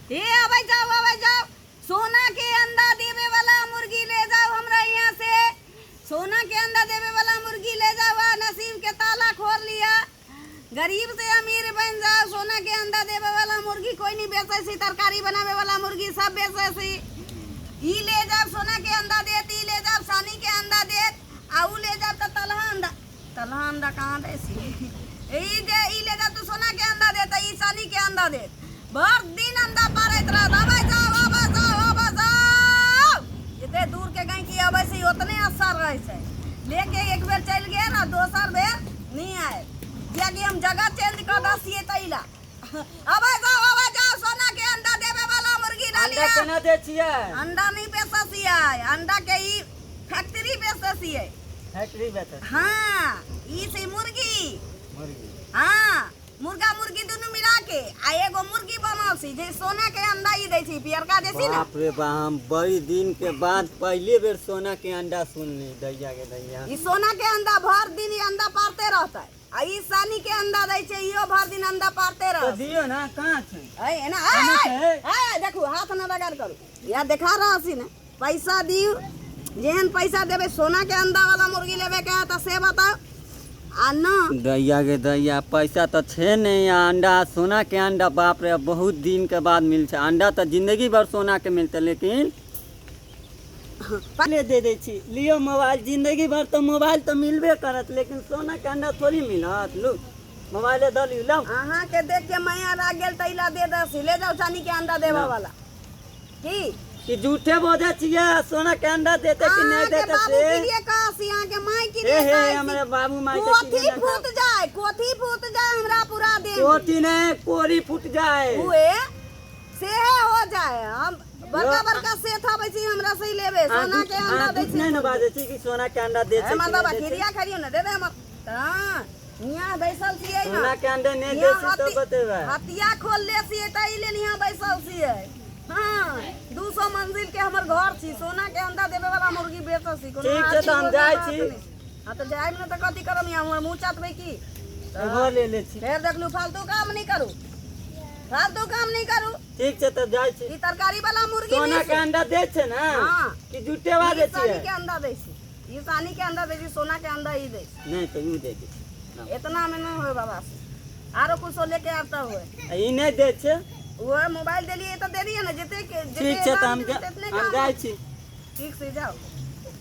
हे अबै जाओ, अबै जाओ, सोना के अंडा देवे वाला मुर्गी ले जाओ हमरा यहाँ से। सोना के अंडा देवे वाला मुर्गी ले जाओ, आ नसीब के ताला खोल लिया, गरीब से अमीर बन जाओ। सोना के अंडा देवे वाला मुर्गी कोई नहीं बेचे सी, तरकारी बनावे वाला मुर्गी सब बेचे सी। ई ले जाओ सोना के अंडा देत, ई ले जाओ सानी के अंडा देत, आ ऊ ले जाओ तो तलहा अंडा, तलहा अंडा कहाँ दे सी? ई दे, ई ले जाओ तो सोना के अंडा देत, ई सानी के अंडा देत। भर दिन अंडा पारैत रहत। अबै जाओ, अबै जाओ, अबै जाओ। जते दूर के गैंकी अबै छै ओतने असर रहै छै। लेके एक बेर चलि गेल आ दोसर बेर नहि आयल, कियाकि हम जगह चेंज कऽ दै छियै तै ला। अबै जाओ, अबै जाओ, सोना के अंडा देवे वाला मुर्गी ना अंडा लिया। केना दै छियै? अंडा नहीं बेचै छियै, अंडा के ई फैक्ट्री बेचै छियै। फैक्ट्री बेचै? हाँ, ई छै मुर्गी। मुर्गी? हाँ, मुर्गा मुर्गी दुनू मिला के आ एगो मुर्गी बनल छै जे सोना के अंडा ई दै छै, पियरका जे छै ने। बाप रे बा, हम बड़ी दिन के बाद पहले बेर सोना के अंडा सुनली, दैया के दैया। ई सोना के अंडा भर दिन ई अंडा पारते रहतै, आ ई सानी के अंडा दै छै, इहो भर दिन अंडा पारते तो रहत। दियो ना, कहाँ छै? ऐ एना केना ऐ छै? ऐ देखू, हाथ न रगड़ करू, या देखा रहल छी ने। पैसा दियौ, जेहन पैसा देबै। सोना के अंडा वाला मुर्गी लेबे के है तऽ से बताउ, आ न दैया गे दैया, पैसा तऽ छै नहि, आ अंडा, सोना के अंडा, बाप रे, बहुत दिन के बाद मिल छै। अंडा तऽ जिंदगी भर सोना के मिलतै, लेकिन पहले दे दै छी, लियो मोबाइल। जिंदगी भर तऽ मोबाइल तऽ मिलबे करत, लेकिन सोना के अंडा थोड़ी मिलत। लू, मोबाइले दऽ लियौ, लाउ। अहाँके देख के माया लागि गेल तै ला दे दसी। ले जाउ चानी के अंडा देबऽ वाला की। कि झूठे बोझे छियै? सोना के अंडा देते कि नहीं अहाँके देते बाबू से? के लिए कहसी, अहाँके माय के हे लिए हे कहसी। हमरे बाबू माय के कोथी किए ना फूट जाए, कोथी फूट जाए हमरा पूरा देह में। कोठी नहीं, कोरी फूट जाए। उहे सेहे हो जाए। हम बड़का बड़का सेठ आबै छी हमरा से ही लेबे, सोना के अंडा दै नहीं छी। ने बाजै छी कि सोना के अंडा दे छै ए कि मर्दबा, नहि दै छै? खिरिया खरियो ने दे दे हमर। हाँ, हियाँ बैसल छियै ने। सोना के अंडा नहि दै हियाँ छै तऽ बतेबै। हतिया खोल ले छियै ताहि लेल हियाँ बैसल छियै। हाँ, 200 मंजिल के हमर घर छी, सोना के अंडा देवे वाला मुर्गी बेचै छी। कोनो ठीक छै, तऽ हम आदमी जाइ बात छी। नहि। हाँ, तऽ जायब ने तऽ कथी करब हियाँ? हमर मुँह चाटबै की? घर ले ले छी। फेर देखलू, फालतू काम नहि करू, फालतू काम नहि करू। ठीक छै, तब जाइ छी। ई तरकारी वाला मुर्गी सोना नहि के छै। अंडा दै छै ने? हाँ। कि झूठे बाजै ई सानी छियै? के अंडा दै छी, ई सानी के अंडा दै छी, सोना के अंडा ई दै छी। नहि तऽ you दै छै। इतना में नहीं होए बाबा से, आरो कुछो लेके आता हुए। आ ई नहि दै छै? वो मोबाइल देलिए तऽ दे दिए ने, जते के जते ठीक छै, तऽ दाम हम देबै तेतने हम काम। जाइ छी। ठीक से जाओ।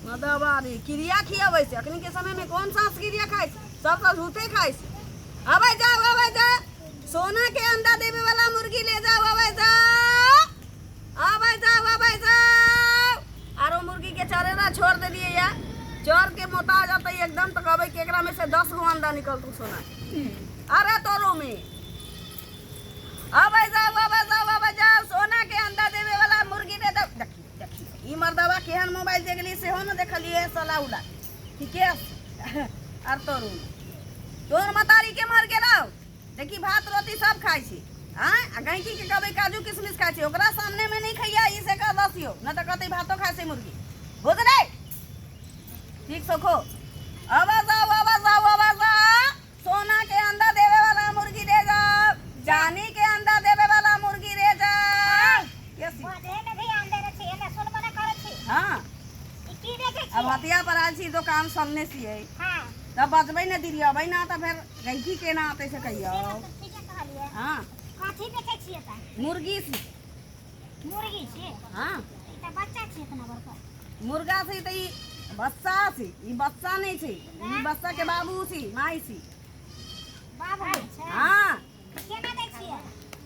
मदबारी क्रिया खियाबै छै। अखनी के समय में कौन सास क्रिया खाइ छै? सब तऽ झूठे खाइ छै। अबै जाओ, अबै जाओ, सोना के अंडा देवे वाला मुर्गी ले जाओ। अबै जाओ, अबै जाओ, अबै जाओ। आरो मुर्गी के चरेला छोड़ देलिए या चर के मोटा जाते एकदम, तऽ कहबै कि एकरा में से 10 गो अंडा निकलतौ सोना के। अरे तोरो में। अबै जाओ, अबै जाओ, अबै जाओ, सोना के अंडा देवे वाला मुर्गी दे दो। देखी देखी, ई मर्दवा केहन मोबाइल दे गेली सेहो ने देखलिए सला उला। ठीके छै। आर तोरू तोर मतारी के मर गेलौ? देखी, भात रोटी सब खाइ छी आँय, आ गैंकी के कहबै काजू किशमिश खाइ छी, ओकरा सामने में नहीं खैया, ई से कह दसियो न तऽ कहतै भातो खाइ छै मुर्गी। बुझलै? ठीक से खो। आवाज आओ, आवाज आओ, आवाज आओ, सोना के अंडा देवे वाला मुर्गी दे जाओ, जानी के अंडा देवे वाला मुर्गी दे जाओ। यस। बाजहे में ध्यान देने छी, एने सुनबो नहि करै छी। हाँ। ई की बेचै अब छी? हतिया पर आयल छी, दोकान सामने छियै। हाँ। तब बजबै ने, दिलियबै ना तऽ फेर गैंकी केना आते से कहियो। से बात तऽ ठीके कहलियै। हाँ। कथी बेचै छियै तऽ? मुर्गी छी। मुर्गी छी? हाँ। ई तऽ बच्चा छी इतना बड़का। मुर्गा छै तऽ ई बच्चा छै, ई बच्चा नहि छै, ई बच्चा के बाबू छी, माय छी। बाबू छै? हाँ। केना दै छियै?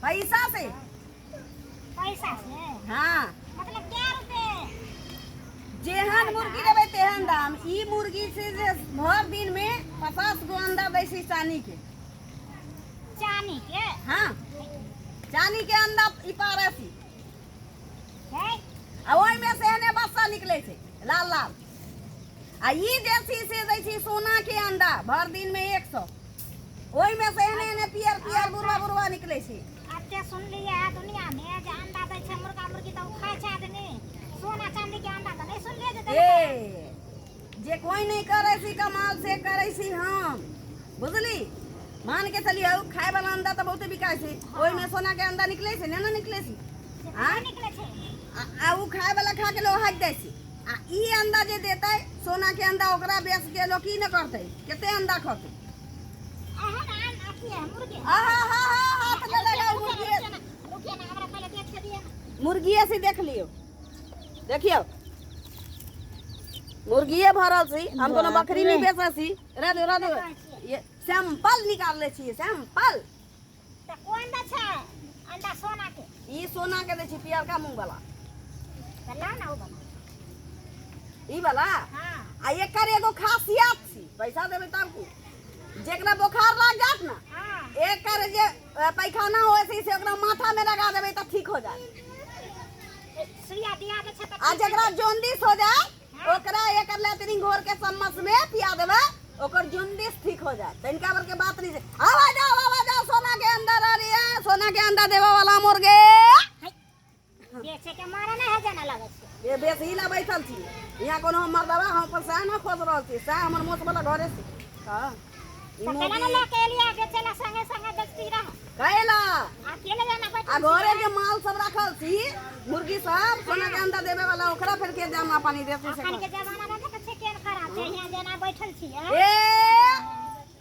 पैसा से। पैसा से? हाँ। मतलब कै रुपए? जेहन मुर्गी लेबै तेहन दाम। ई मुर्गी छै जे भर दिन में 50 गो अंडा दै छै चानी के। चानी के? हाँ, चानी के अंडा ई पारै छी। है? आ ओहिमे से एहने बच्चा निकलै छै लाल लाल। आ ई जे छै से दै छै सोना के अंडा भर दिन में 100, ओहिमे से एहने एहने पियर पियर बुढ़वा बुढ़वा निकलै छै। एते सुनलियै है दुनिया में जे अंडा दै छै मुर्गा मुर्गी तऽ ओ खाइ छै आदमी, सोना चांदी के अंडा तऽ नहि सुनलियै जे देलकै। ए, जे कोई नहीं करै छी कमाल से करै छी हम, बुझली? मान के चलियौ, खाय वाला अंडा तऽ बहुते बिकाइ छै, ओहिमे सोना के अंडा निकलै छै? नहि ने निकलै छै। से आँय? कहाँ निकलै छै? आ आ उ खाय वाला खा के लोग हक दै छै। आ ई अंडा जे देतै सोना के अंडा, ओकरा बेच के लोग की न करतै, कते अंडा खतै। अहाँ ने आन अथी है मुर्गी। आहा हा हा, हाथ न लगाउ। रुकिए मुर्गिए ना, रुकिए ना, हमरा पहिले देख के दिअ ना। मुर्गिए से देख लियौ, देखियौ मुर्गिए भरल छी, हम कोनो बकरी नहीं बेचै छी। रह दो, रह दो, ये सैंपल निकालले छियै, सैंपल। तऽ कोन दै छै अंडा सोना के? ई सोना के दै छी, पियरका मूंग वाला। तऽ लाउ ना ओ वाला। ई वाला? हाँ। आ एकर एगो खासियत छी, पैसा देबै तब की, जेकरा बोखार लाग जात ना, एकर जे पैखाना होइ छै से ओकरा माथा में लगा देबै तऽ ठीक हो जात। सुइया दिया दै छै तऽ आ जेकरा जॉन्डिस हो जाए ओकरा एकर लेटरिन घोर के चम्मच में पिया देबै, ओकर जॉन्डिस ठीक हो जाए। तनिका भर के बात नहीं छै। आवा जाओ, आवा जाओ, सोना के अंदर आ रही है, सोना के अंडा देवे वाला मुर्गे। बेचे के मारे नहि है जेना लगै छै। ये बेसी ला बैठल छी यहाँ, कोनो हमर दवा हम अपन सएह ने खोज रहल छी, सएह हमर मोछ वाला घरे से। हाँ, ई तऽ केना ने मुर्गी लऽ के एलियै बेचे ला? संगे संगे बेचती रह। कैला अकेले जेना बैठल आ घरे के माल सब रखल छी, मुर्गी सब सोना के अंडा देवे वाला, ओकरा फिर के दाना पानी देते से। अखन के जमाना मे देखै छियै केहन खराब छै, यहाँ जेना बैठल छियै। ए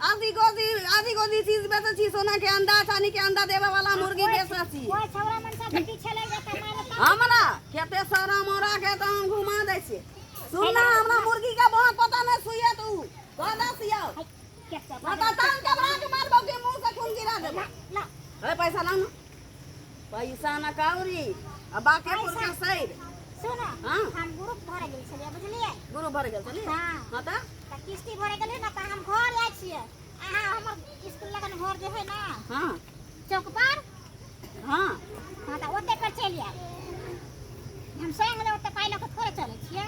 आधी गोदी आधी गोदी चीज बेचै छी, सोना के अंडा, चांदी के अंडा देवे वाला मुर्गी बेचै छी। कोइ छौड़ा मन सब पीछे लागि जेतै मारे तब। हमरा केते सौरा मोरा के तऽ हम घुमा दै छी। सुन ना, हमरा मुर्गी के बहुत पता नहीं, सुइया तू कह दे सिया। है, केते माता तान के बना के मारबो के मुंह से खून गिरा देबो। ला। ए पैसा लाओ ना, पैसा ना काउरी आ बाकी पुरका सैर। सुन। हाँ। हम ग्रुप भरे गेल छलियै, बुझलियै? गुरु भर गेल छली? हाँ। हाँ तऽ। तऽ किस्ती भरे गेलियै ने, तऽ हम घर जाइ छियै, अहाँ हमर स्कूल लगन घर जे है ना, चौक पर। हाँ, तऽ ओते पर चलि आयब, हम संग ले ओते पाइ लऽ कऽ थोड़े चलै छियै।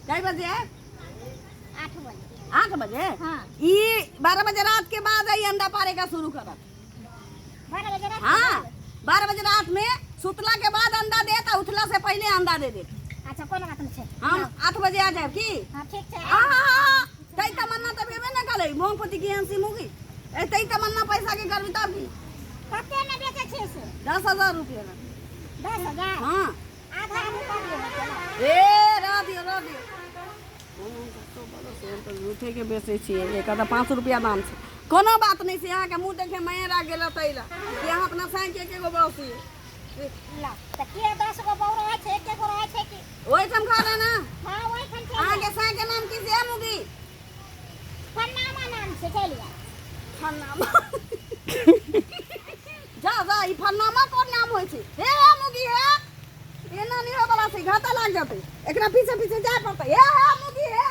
कै बजे आयब? 8 बजे। 8 बजे? हाँ। ई 12 बजे रात के बाद आई अंडा पारे का शुरू करत। 12 बजे रात के हाँ। बाद? 12 बजे रात में सुतला के बाद अंडा देत आ उठला से पहले अंडा दे देत। अच्छा, कोनो बात नहि छै। हम 8 बजे आ जायब की? हाँ, ठीक छै। हाँ हाँ हाँ, तै तमन्ना तऽ भेबे न करै मूंगफली की हंसी मुगी ए तै तमन्ना पैसा के करबी तब की। कते मे बेचै छियै से? 10,000 रुपया में। 10,000? हाँ। आधा आधी कर दियौ। ए रह दियौ, रह दियौ, झूठे के बेचै छियै, एकर तऽ 5 रुपया दाम छै। कोनो बात नहि छै, अहाँके मुँह देखे माया राख गेल तै लए कि अहाँ अपना साँझ के एगो बौसी। ला तऽ के 10 गो बौ रहै छै, एके गो रहै छै की? ओहिठाम खा ना। हाँ, ओहिठाम चलि अहाँके साँझ के नाम की छै मुगी? फन्नामा नाम छै, चलि आयब। फन्नामा? जा जा, ई फन्नामा कोन नाम होइ छै? हे हे मुगी, हे, एना नहि होय वाला छै, घाटा लाग जेतै, एकरा पीछे पीछे जाय पड़तै। हे हे मुगी, हे।